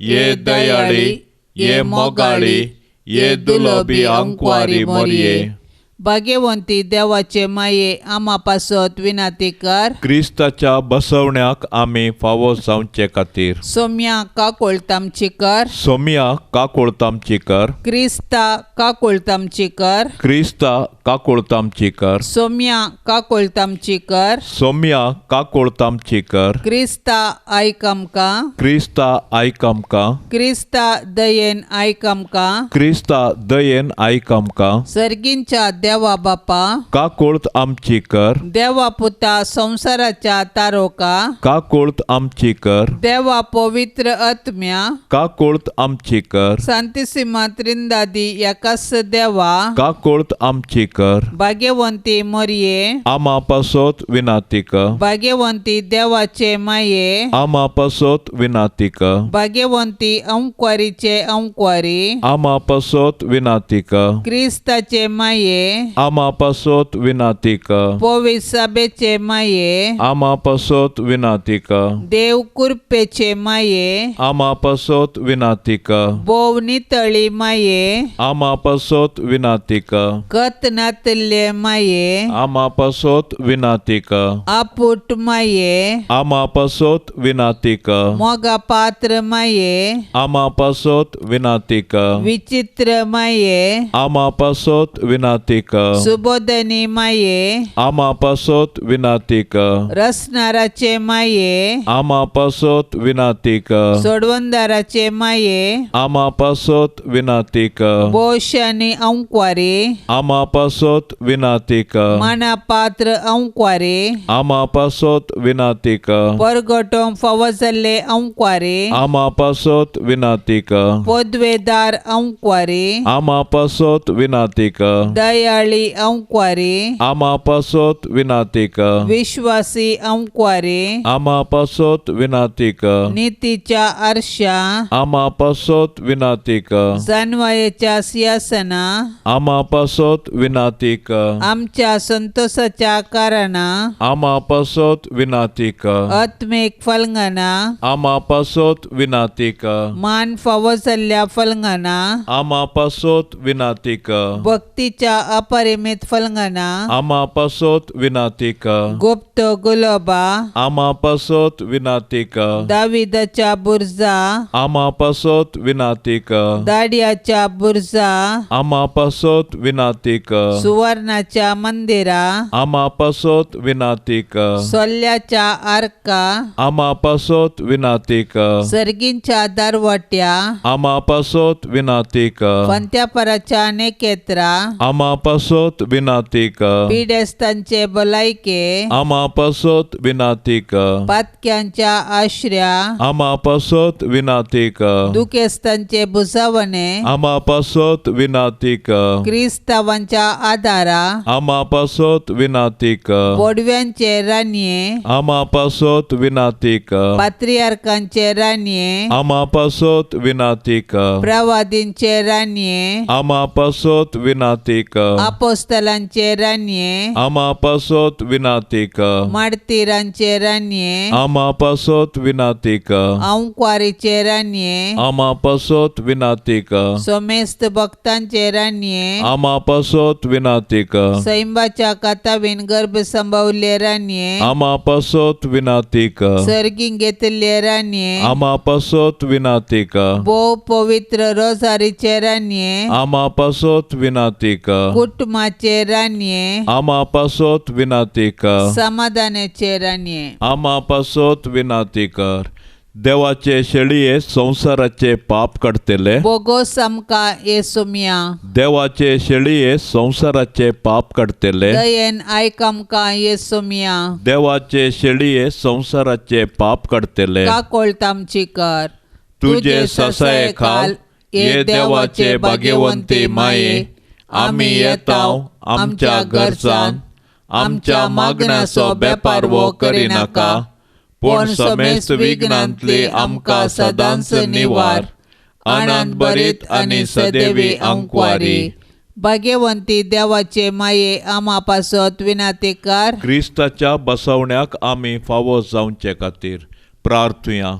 B: ये दयाळी, ये मोगाळी, ये दुलोबी अंकवारी मोरये.
C: भाग्यवंती देवाचे माये, आमा पासत विनंती कर.
B: क्रिस्ताच्या बसवण्याक आमी फावो जावचे खातीर.
C: सोम्या काकुळतामची कर.
B: सोम्या काकुळतामची कर.
C: क्रिस्ता काकुळतामची कर.
B: क्रिस्ता काकुळतामची कर.
C: सोम्या काकुळतामची कर.
B: सोम्या काकुळतामची कर.
C: क्रिस्ता आयक आमकां.
B: क्रिस्ता आयक आमकां.
C: क्रिस्ता दयेन आयक आमकां.
B: क्रिस्ता दयेन आयक आमकां.
C: सर्गींच्या देवा बापा,
B: काकुळत आमची कर.
C: देवा पुता संवसाराच्या तारोका,
B: काकुळत आमची कर.
C: देवा पवित्र आत्म्या,
B: काकुळत आमची कर.
C: सांतिसिमा त्रिंदादी एकाच देवा,
B: काकुळत आमची कर।
C: भाग्यवंती मरये
B: आमा पासत विनाती कर।
C: भाग्यवंती देवाचे माये
B: आमा पासत विनाती कर।
C: भाग्यवंती अंकवारीचे अंकवारी
B: आमा पासत विनाती कर।
C: क्रिस्ताचे माये
B: आमा पासत विनाती कर।
C: पवित्र माये
B: आमा पासत विनाती कर।
C: देव कृपेचे माये
B: आमा पासत विनाती कर।
C: भोव नितळी माये
B: आमा पासत विनाती कर।
C: कत नातल्ले माये
B: आमा पासत विनाती कर।
C: आपुट माये
B: आमा पासत विनाती कर।
C: मोगा पात्र माये
B: आमा पासत विनाती कर।
C: विचित्र माये
B: आमा पासत विनाती कर।
C: सुबोधनी माये
B: आमा पासत विनाती कर।
C: रसनाराचे माये
B: आमा पासत विनाती कर।
C: सोडवंदाराचे माये
B: आमा पासत विनाती कर।
C: बोशानी अंकवारी
B: आमा पासत विनाती कर।
C: माना पात्र अंकवारी
B: आमा पासत विनाती कर।
C: परगटों फावो जाल्ले अंकवारी
B: आमा पासत विनाती कर।
C: पदवेदार अंकवारी
B: आमा पासत विनाती कर।
C: दयाळी अंकवारी
B: आमा पासत विनाती कर।
C: विश्वासी अंकवारी
B: आमा पासत विनाती कर।
C: नीतीच्या आरशा
B: आमा पासत विनाती कर।
C: जानवायेच्या सिंहासना
B: आमा पासत विनाती कर।
C: आमच्या संतोषाच्या कारणा
B: आमा पासत विनाती कर।
C: आत्मिक फलंगना
B: आमा पासत विनाती कर।
C: मान फावो जाल्ल्या फलंगना
B: आमा पासत विनाती कर।
C: भक्तीच्या अपरिमित फलंगना
B: आमा पासत विनाती कर।
C: गुप्त गुलोबा
B: आमा पासत विनाती कर।
C: दाविदाच्या बुर्जा
B: आमा पासत विनाती कर।
C: दाडियाच्या बुर्जा
B: आमा पासत विनाती कर।
C: सुवर्णाच्या मंदिरा
B: आमा पासत विनाती कर।
C: सोल्ल्याच्या आर्का
B: आमा पासत विनाती कर।
C: सर्गींच्या दरवट्या
B: आमा पासत विनाती कर।
C: पंत्यापराच्या नेकेत्रा
B: आमा पासत विनाती कर।
C: पिडेस्तांचे भलायके
B: आमा पासत विनाती कर।
C: पातक्यांच्या आश्र्या
B: आमा पासत विनाती कर।
C: दुखेस्तांचे भुजावणे
B: आमा पासत विनाती कर।
C: क्रिस्तावांच्या आदारा
B: आमा पासत विनाती कर।
C: बोडव्यांचे रानये
B: आमा पासत विनाती कर।
C: पात्रियार्कांचे रानये
B: आमा पासत विनाती कर।
C: प्रवादींचे रानये
B: आमा पासत विनाती कर।
C: अपोस्तलांचे रानये
B: आमा पासत विनाती कर।
C: मार्तीरांचे रानये
B: आमा पासत विनाती कर।
C: अंकवारीचे रानये
B: आमा पासत विनाती कर।
C: सोमेस्त भक्तांचे रानये
B: आमा पासत विनाती कर।
C: सैंबाच्या कातावीन गर्भ संभवले रानये
B: आमा पासत विनाती कर।
C: सर्गीं घेतिल्ले रानये
B: आमा पासत विनाती कर।
C: भोव पवित्र रोजारीचे रानये
B: आमा पासत विनाती कर।
C: कुटुंबाचे रानये
B: आमा पासत विनाती कर।
C: समाधानाचे रानये
B: आमा पासत विनाती कर। देवाचे शेळये संवसाराचे पाप काडटले
C: बोगोस आमकां येसुमिया
B: देवाचे शेळये संवसाराचे पाप काडटले
C: दयेन आयक आमकां येसुमिया
B: देवाचे शेळये संवसाराचे पाप काडटले
C: काकोळत आमची कर।
B: तुजे ससाये खाल ये देवाचे भाग्यवंती माये आमी येताव आमच्या घरसान आमच्या मागण्याचो बेपारवो करिनाका पूण समेस्त विघ्नांतली आमकां सदांच निवार। आनंद भरीत आनी सदैवी अंकवारी
C: भाग्यवंती देवाचे माये आमा पासत विनाती कर।
B: क्रिस्ताच्या बसवण्याक आमी फावो जावचे खातीर प्रार्थुया।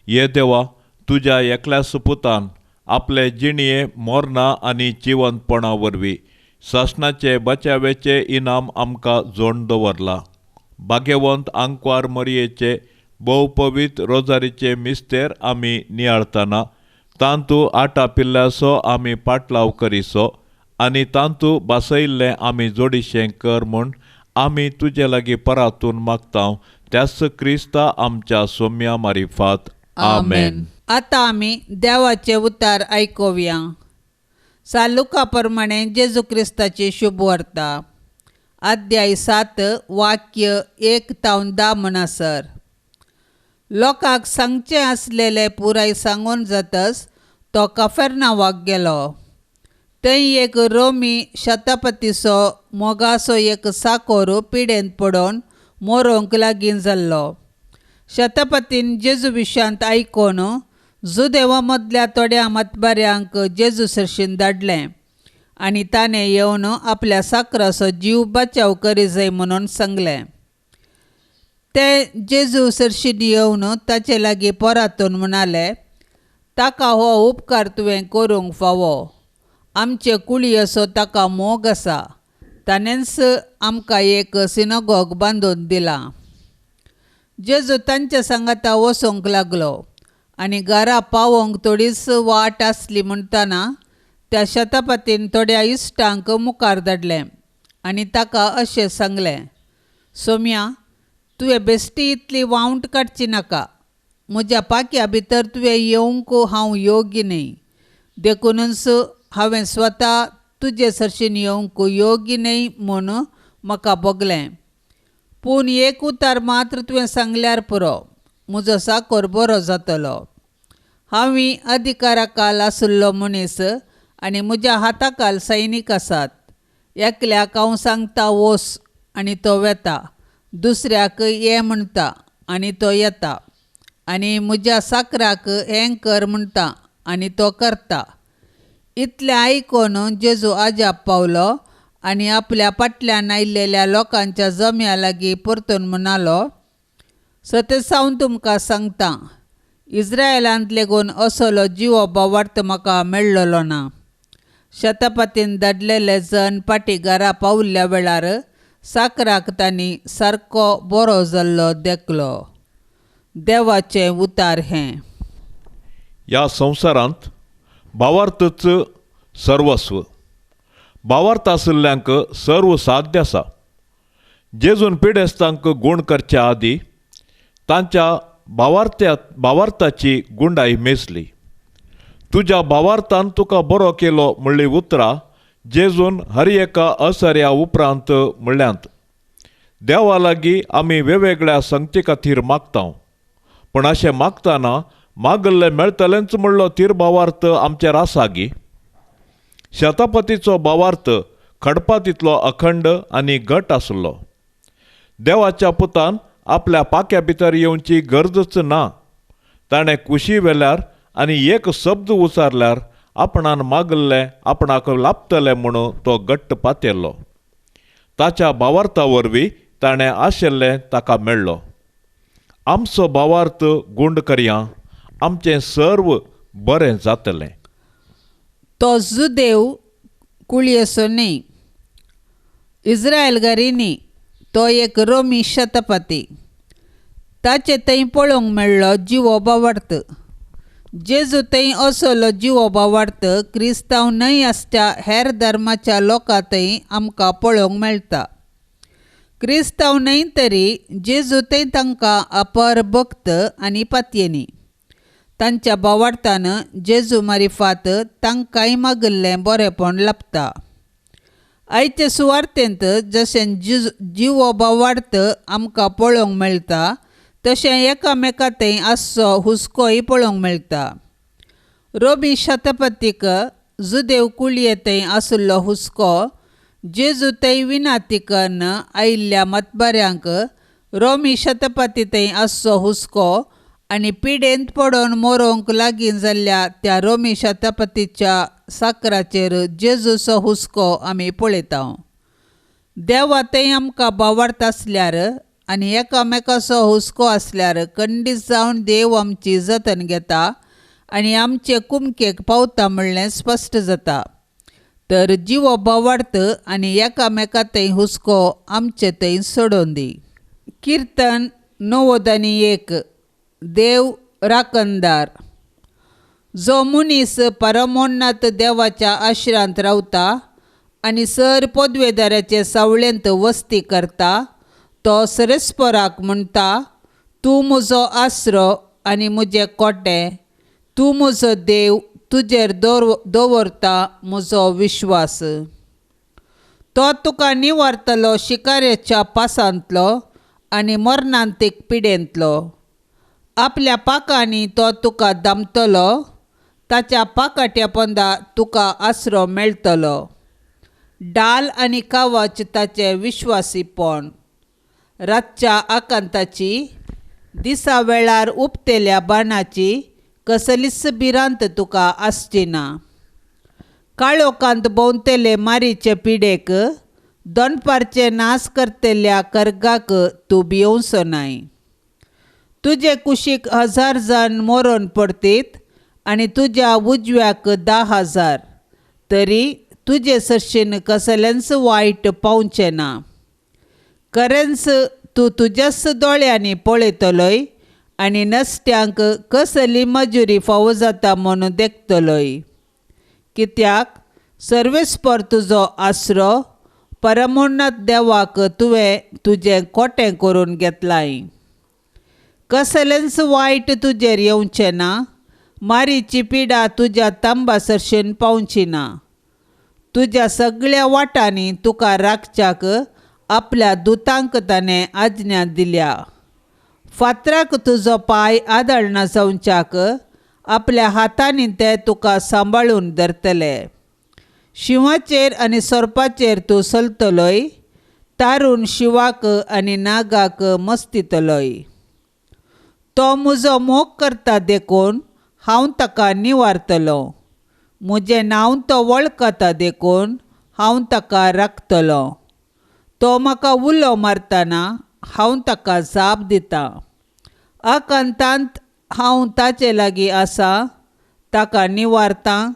B: ये देवा तुज्या एकल्या सुपुतान आपले जिणये मोरना आनी जिवंतपणा वरवीं सासणाचे बचावेचे इनाम आमकां जोड दवरला। भाग्यवंत आंकवार मरयेचे भोव पवित्र रोजारीचे मिस्तेर आमी नियाळतना तांतू आटा पिल्ल्याचो आमी पाटलाव करिसो आनी तांतू बसयिल्लें आमी जोडिशें कर म्हूण आमी तुजे लागीं परातून मागता त्याच क्रिस्ता आमच्या सोम्या मारिफात आमेन।
C: आतां आमी देवाचे उतार आयकुया। सालुका प्रमाणे जेजू क्रिस्ताची शुभ वार्ता अध्याय 7 वाक्य 1 तावन 10 म्हणसर लोकांक सांगचें आसलेलें पुराय सांगून जातच तो कफेरनावाक गेलो। थंय एक रोमी शतपतीचो मोगाचो एक साकोर पिडेंत पडून मरोंक लागीं जाल्लो. शतपतीन जेजू विशयांत आयकून जुदेवा मदल्या थोड्या मतबाऱ्यांक जेजू सरशीन धाडलें आनी ताणें येवन आपल्या साकराचो जीव बचाव करी जाय म्हणून सांगलें. ते जेजू सरशीन येवन ताचे लागीं परतून म्हणाले, ताका हो उपकार तुवें करूंक फावो. आमचे कुळयेचो ताका मोग आसा. ताणेंच आमकां एक सिनागोग बांदून दिला. जेजू तांच्या सांगाता वचूंक लागलो आनी घरा पावोवंक थोडीच वाट आसली म्हणटना त्या शतपतीन थोड्या इश्टांक मुखार धाडलें आनी ताका अशें सांगलें, सोम्या, तुवें बेश्टी इतली वावंट काडची नाका. म्हज्या पाक्या भितर तुवें येवंक हांव योग्य न्हय, देखूनच हांवें स्वता तुजे सरशीन येवंक योग्य न्हय म्हूण म्हाका भोगलें. पूण एक उतार मात्र तुवें सांगल्यार पुरो, म्हजो साकोर बरो जातलो. हांव अधिकाराखाल आशिल्लो मनीस आनी म्हज्या हाताखाल सैनीक आसात. एकल्याक हांव सांगता वोस आनी तो वेता, दुसऱ्याक ये म्हणटा आनी तो येता, आनी म्हज्या साकराक हें कर म्हणटा आनी तो करता. इतलें आयकून जेजू आजाप पावलो आनी आपल्या फाटल्यान आयिल्ल्या लोकांच्या जम्या लागीं परतून म्हणालो, सतेच हांव तुमकां सांगता, इस्रायलांत लेगून असलो जिवो भावार्थ म्हाका मेळ्ळलो ना. शतपतीन धाडलेले जण फाटीं घरा पावल्ल्या वेळार साकराक तांणी सारको बरो जाल्लो देखलो. देवाचें उतार हें.
B: ह्या संवसारांत भावार्थच सर्वस्व. भावार्थ आशिल्ल्यांक सर्व साध्य आसा. जेजून पिडेस्तांक गूण करच्या आदीं तांच्या भावार्थाची गुंडाय मेजली. तुज्या भावार्थान तुका बरो केलो म्हणली उतरां जेजून हर एका असऱ्या उपरांत म्हणल्यांत. देवा लागीं आमी वेगवेगळ्या संगती खातीर मागता, पूण अशें मागतना मागल्लें मेळटलेंच म्हणलो थीर भावार्थ आमचेर आसा गी? शतपतीचो भावार्थ खडपा तितलो अखंड आनी घट आसलो. देवाच्या पुतान आपल्या पाक्या भितर येवची गरजच ना. ताणें कुशी वेल्यार आनी एक शब्द उचारल्यार आपणान मागल्लें आपणाक लाभतलें म्हणून तो घट्ट पातेल्लो. ताच्या भावार्था वरवीं ताणें आशिल्लें ताका मेळ्ळो. आमचो भावार्थ गुंड करया, आमचें सर्व बरें जातलें.
C: तो जुदेव कुळयेचो न्हय, इस्रायल घरी न्ही, तो एक रोमी शतपती. ताचे थंय पळोवंक मेळ्ळो जिवो भावार्थ. जेजू थंय असलो जिवो भावार्थ क्रिस्तांव न्हय आसच्या हेर धर्माच्या लोकां थंय आमकां पळोवंक मेळटा. क्रिस्तांव न्हय तरी जेजू थंय तांकां अपर भक्त आनी पातयेनी. तांच्या भावार्थान जेजू मारिफात तांकांय मागिल्लें बरेंपण लाबता. आयचे सुवार्तेंत जशें जिवो भावार्थ आमकां पळोवंक मेळटा तशें एकामेका थंय आसचो हुस्कोय पळोवंक मेळटा. रोमी शतपतीक जुदेव कुळये थंय आशिल्लो हुस्को जेजू थंय विनाती कन्न आयिल्ल्या मतबाऱ्यांक रोमी शतपती थंय आसचो हुस्को आनी पिडेंत पडून मरोंक लागीं जाल्ल्या त्या रोमी शतपतीच्या साकराचेर जेजूचो हुस्को आमी पळयता. देवा थंय आमकां भावार्थ आसल्यार आनी एकामेकाचो हुस्को आसल्यार खंडीत जावन देव आमची जतन घेता आनी आमचे कुमकेक पावता म्हणलें स्पश्ट जाता. तर जिवो भावार्थ आनी एकामेका थंय हुस्को आमचे थंय सोडून दी. किर्तन 91. देव राखणदार. जो मनीस परमोन्नत देवाच्या आश्रांत रावता आनी सर पदवेदाराचे सावळेंत वस्ती करता तो सरेस्पराक म्हणटा, तूं म्हजो आसरो आनी म्हजें कोटें, तूं म्हजो देव, तुजेर दवरता म्हजो विश्वास. तो तुका निवारतलो शिकारेच्या पासांतलो आनी मरणांतीक पिडेंतलो. आपल्या पाकांनी तो तुका दामतलो, ताच्या पाकाट्या पोंदा तुका आसरो मेळटलो. डाल आनी कावच ताचें विश्वासीपण. रातच्या आकांताची, दिसा वेळार उपतेल्या बाणाची कसलीच भिरांत तुका आसची ना. काळोखांत भोंवतले मारीचे पिडेक, दनपारचे नाश करतल्या कर्गाक तूं भियोवचो नाय. तुजे कुशीक 1000 जाण मरण पडतीत आनी तुज्या उजव्याक 10,000, तरी तुजे सरशीन कसलेंच वायट पावचें ना. खरेंच तूं तुज्याच दोळ्यांनी पळयतलोय आनी नश्ट्यांक कसली मजुरी फावो जाता म्हणून देखतलोय. कित्याक सर्वेस्पर तुजो आसरो, परमोन्नत देवाक तुवें तुजें कोटें करून घेतलाय. कसलेंच वायट तुजेर येवचें ना, मारीची पिडा तुज्या तांबा सरशीन पावची ना. तुज्या सगळ्या वाटांनी तुका राखच्याक आपल्या दुतांक ताणें आज्ञा दिल्या. फातराक तुजो पांय आदळना जावच्याक आपल्या हातांनी ते तुका सांबाळून धरतले. शिंवाचेर आनी सोरपाचेर तूं चलतलोय, तारून शिवाक आनी नागाक मस्तितलोय. तो म्हजो मोग करता देखून हांव ताका निवारतलो, म्हजें नांव तो वळखता देखून हांव ताका राखतलो. तो म्हाका उलो मारतना हांव ताका जाप दितां. आकांतांत हांव ताचे लागीं आसा, ताका निवारतां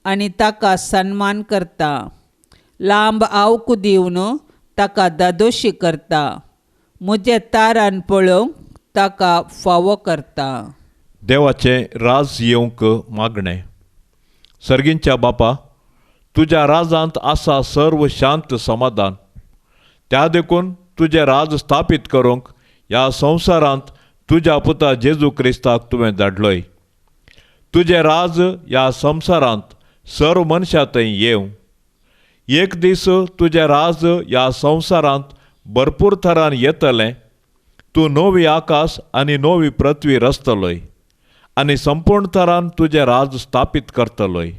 C: आनी ताका सन्मान करता. लांब आवकू दिवन ताका दादोशी करता, म्हजें तारान पळोवंक ताका फावो करता.
B: देवाचें राज येवंक मागणें. सर्गींच्या बापा, तुज्या राजांत आसा सर्व शांत समाधान. त्या देखून तुजें राज स्थापीत करूंक ह्या संवसारांत तुज्या पुता जेजू क्रिस्ताक तुवें धाडलोय. तुजें राज ह्या संवसारांत सर्व मनशां थंय येवं. एक दीस तुजें राज ह्या संवसारांत भरपूर थरान येतलें. तूं नवी आकाश आनी नवी पृथ्वी रचतलोय आनी संपूर्ण थरान तुजें राज स्थापीत करतलोय.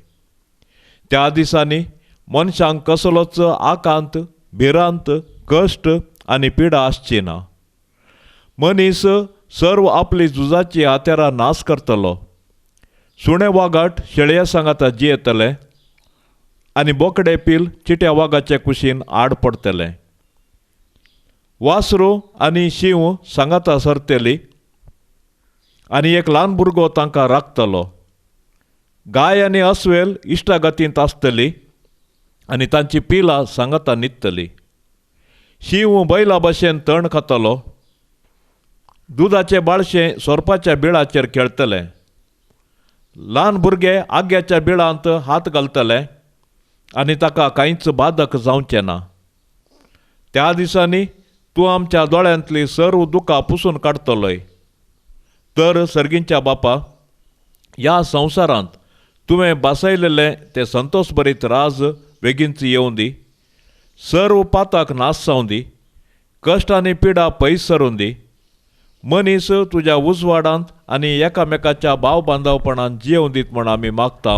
B: त्या दिसांनी मनशांक कसलोच आकांत, भिरांत, कश्ट आनी पिडा आसची ना. मनीस सर्व आपली झुजाची हात्यारां नाश करतलो. सुणे वागाट शेळया सांगाता जियेतले आनी बोकडे पील चिट्या वागाचे कुशीन आड पडटलें. वासरू आनी शींव सांगाता सरतली आनी एक ल्हान भुरगो तांकां राखतलो. गाय आनी अस्वेल इश्टागतींत आसतली आनी तांची पिलां सांगाता न्हिदतली. शींव बैला भशेन तण खातलो. दुदाचे बाळशें सोरपाच्या बिळाचेर खेळटलें. ल्हान भुरगे आग्याच्या बिळांत हात घालतले आनी ताका कांयच बादक जावचें ना. त्या दिसांनी तूं आमच्या दोळ्यांतली सर्व दुकां पुसून काडटलोय. तर सर्गींच्या बापा, ह्या संवसारांत तुवें बासयलेलें तें संतोशभरीत राज बेगीनच येवं दी. सर्व पाताक नाश जावं दी, कश्ट आनी पिडा पयस सरून दी. मनीस तुज्या उजवाडांत आनी एकामेकाच्या भाव बांदवपणान जियेवं दीत म्हूण आमी मागता.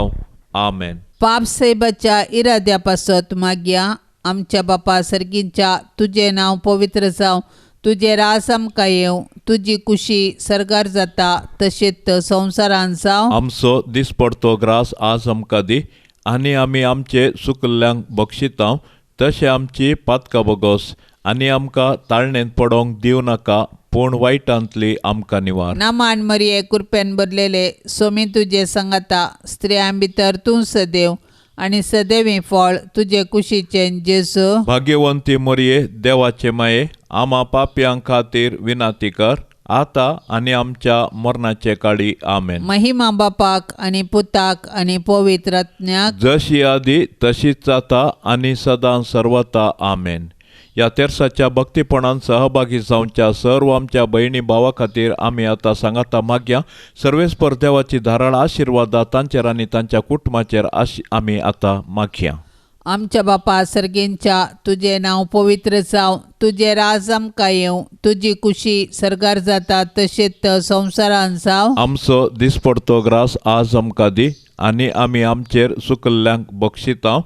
B: आमेन.
C: पाप साहेबाच्या इराद्या पासत मागया. आमच्या बापा सर्गींच्या, तुजें नांव पवित्र जावं, तुजें राज आमकां येवं, तुजी कुशी सर्गार जाता तशेंच संवसारान जावं.
B: आमचो दिसपडतो ग्रास आज आमकां दी आनी आमी आमचे सुकल्ल्यांक बक्षिता तशें आमची पातकां बोगोस आनी आमकां ताळणेंत पडोवंक दिवं नाका, पूण वायटांतली आमकां निवार.
C: नामान मरिये, कृपेन भरलेले, सोमी तुजे सांगाता, स्त्रियां भितर तूं सदैव आनी सदैवी फळ तुजे कुशीचें जेजू.
B: भाग्यवंती मरिये, देवाचे माये, आमा पापयां खातीर विनाती कर आतां आनी आमच्या मरणाचे काळी. आमेन.
C: महिमा बापाक आनी पुताक आनी पवित्र आत्म्याक,
B: जशी आदी तशीच जाता आनी सदां सर्वता. आमेन. ह्या तेर्साच्या भक्तीपणान सहभागी जावच्या सर्व आमच्या भयणी भावा खातीर आमी आतां सांगाता मागया. सर्वेस्पर देवाची धाराळ आशिर्वादा तांचेर आनी तांच्या कुटुंबाचेर आमी आतां मागया.
C: आमच्या बापा सर्गेंच्या तुजें नांव पवित्र जावं, तुजें राज आमकां येवं, तुजी कुशी सर्गार जाता तशेंच संवसारान जावं.
B: आमचो दिसपडतो ग्रास आज आमकां दी आनी आमी आमचेर सुकल्ल्यांक बक्षिता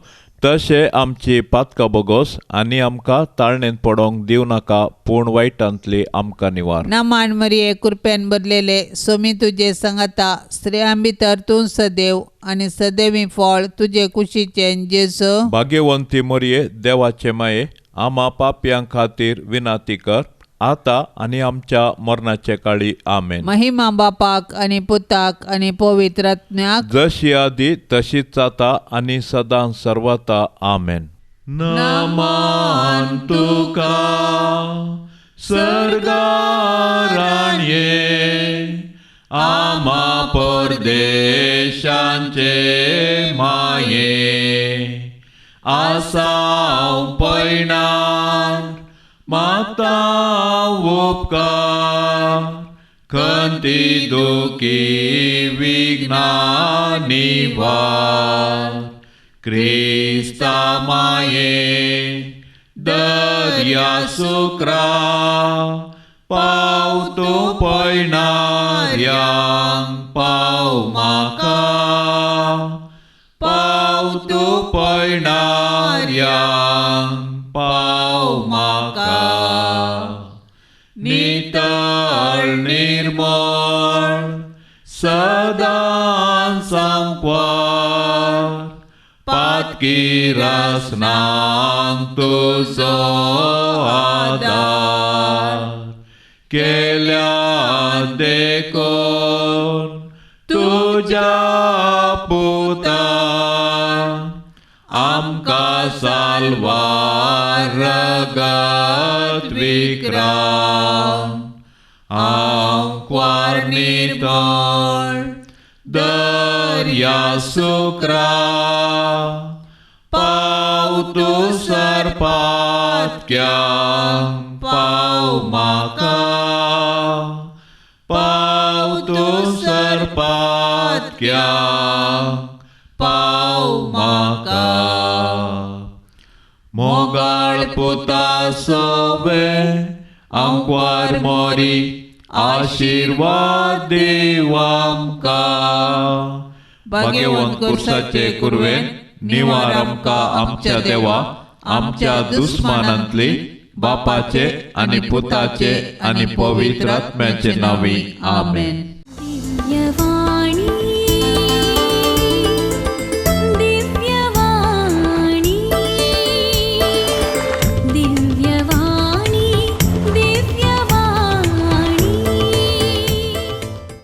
B: तशें आमची पातकां बोगोस आनी आमकां ताळणेंत पडोंक दिवं नाका, पूण वायटांतली आमकां निवार.
C: नमान मरिये, कृपेन भरलेले, सोमी तुजे सांगाता, स्त्रियां भितर तूं सदैव आनी सदैवी फळ तुजे कुशीचें जेजू.
B: भाग्यवंती मरिये, देवाचे माये, आमा पापयां खातीर विनाती कर आतां आनी आमच्या मरणाचे काळी. आमेन.
C: महिमा बापाक आनी पुताक आनी पवित्र आत्म्याक,
B: जशी आदी तशीच जाता आनी सदां सर्वता. आमेन. नमान तुका सर्गाराणये, आमा परदेशांचे माये, आसाव पयणार मागता उपकार, खंती दुखी विघ्ना निवार, क्रिस्ता माये दर्या सुक्रा, पाव तूं पयणाऱ्यांक पाव म्हाका, पाव तूं पयणाऱ्यांक पाव म्हाका. नितळ निर्मळ सदां सांकवार, पातकी रसनांक तुजो आदार, केल्या देखून तुज्या पुता, आमकां साल्वार रगत विक्रांत, आंकवार नितळ दर्या सुक्रा, पाव तूं सरपातक्यांक पाव म्हाका, पाव तूं सरपातक्यांक पाव म्हाका. मोगाळ पुता सोबे आंकवार मोरी, आशिर्वाद दीव आमकां. भाग्यवंत कुर्साचे कुरवेन निवार आमकां आमच्या देवा, आमच्या दुस्मानांतली, बापाचे आनी पुताचे आनी पवित्र आत्म्याचे नांवी. आमेन.